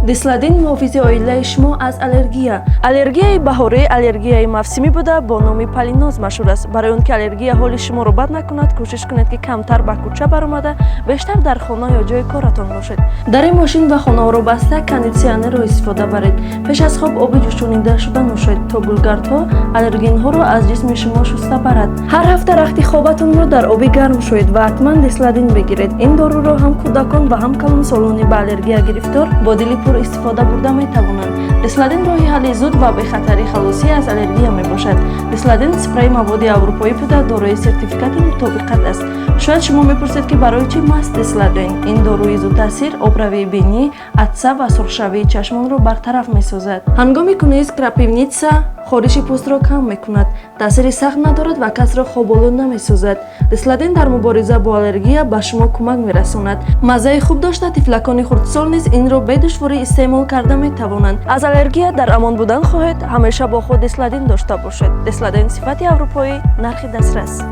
Дисладин — муҳофизи оилаи шумо аз аллергия. Аллергияи баҳорӣ аллергияи мавсимӣ буда, бо номи поллиноз машҳур аст. Барои он ки аллергия ҳоли шуморо бад накунад, кӯшиш кунед, ки камтар ба кӯча баромада, бештар дар хона ё ҷои коратон бошед. Дари мошин ва хонаҳоро баста, кондитсионерро истифода баред. Пеш аз хоб оби ҷӯшонидашуда нӯшед, то гулгардҳо аллергенҳоро аз ҷисми шумо шуста барад. Ҳар ҳафта рахти хобатонро дар оби гарм шӯед ва ҳатман Дисладин бигиред. Ин доруро ҳам кӯдакон ва ҳам калонсолони ба аллергия гирифтор бо дили пур истифода бурда метавонанд. Дисладин роҳи ҳалли зуд ва бехатари халосӣ аз аллергия мебошад. Дисладин спреи маводи аврупоӣ буда, дорои сертификати мутобиқат аст. Шояд шумо мепурсед, ки барои чӣ маҳз Дисладин? Ин доруи зудтаъсир обравии бинӣ, атса ва сурхшавии чашмонро бартараф месозад. Ҳангоми куниз, крапивница, хориши пӯстро кам мекунад, таъсири сахт надорад ва касро хоболуд намесозад. Дисладин дар мубориза бо аллергия ба шумо кӯмак мерасонад. Маззаи хуб дошта, тифлакони хурдсол низ инро бедушворӣ истеъмол карда метавонанд. Аз аллергия дар амон будан хоҳед? Ҳамеша бо худ Дисладин дошта бошед. Дисладин: сифати аврупоӣ, нархи дастрас.